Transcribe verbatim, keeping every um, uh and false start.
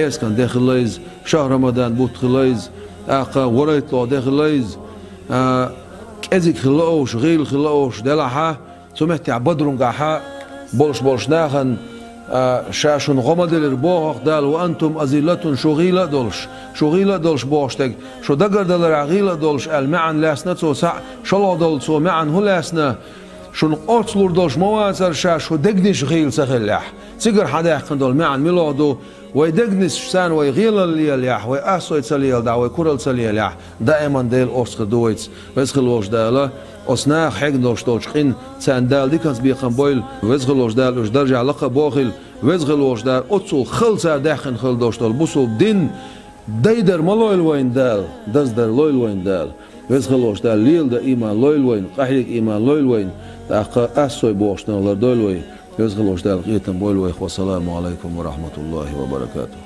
эскан де хилла иза, шахӀ Рамадан бутт хилла иза, тӀаккха ворайтло де хилла иза, а, кӀезиг хилла овш, гӀийла хилла овш делахьа, цу меттехь Бадрунгахьа болуш болуш нахана, а, ша шуна гӀо ма делира боху-кх Дала, ва антум азиллатун, шу гӀийла а долуш, шу гӀийла а долуш бохуш дерг, шу дагардаларехь гӀийла а долуш аьлла маьӀна лаьцна цо схьа, шолгӀа долу цо маьӀна хӀун лаьцна, шуна орцлур долуш ма вацара ша шу дегнаш гӀийла ца хиллехь. Цигара хьадаьккхина долу маьӀна муьлха ду, вай дегнаш царна вай гӀелалла лелахь, вай ассой ца леладахь, вай куралла ца лелахь, даиман Дела орцхир ду вайца. Веза хила волчу Дала, оцу наха хьегна долуш долчу къин, царна Дала диканца бекхам бойла, Веза хила волчу Дала уьш даржехь лакха а бохийла, Веза хила волчу Дала оццул хала цара даьккхина хила долуш долу бусулба дин, дайдар ма лойла вайна Дала, даздар лойла вайна Дала. Веза хила волчу Дала леладан иман лойла вайна, къахьега иман лойла вайна, тӀаккха ассой бохучунах лардойла вай. Веза хила волчу Дала къинхетам бойла вайх. Вассаламу алайкум ва рахматуллахи ва баракатух.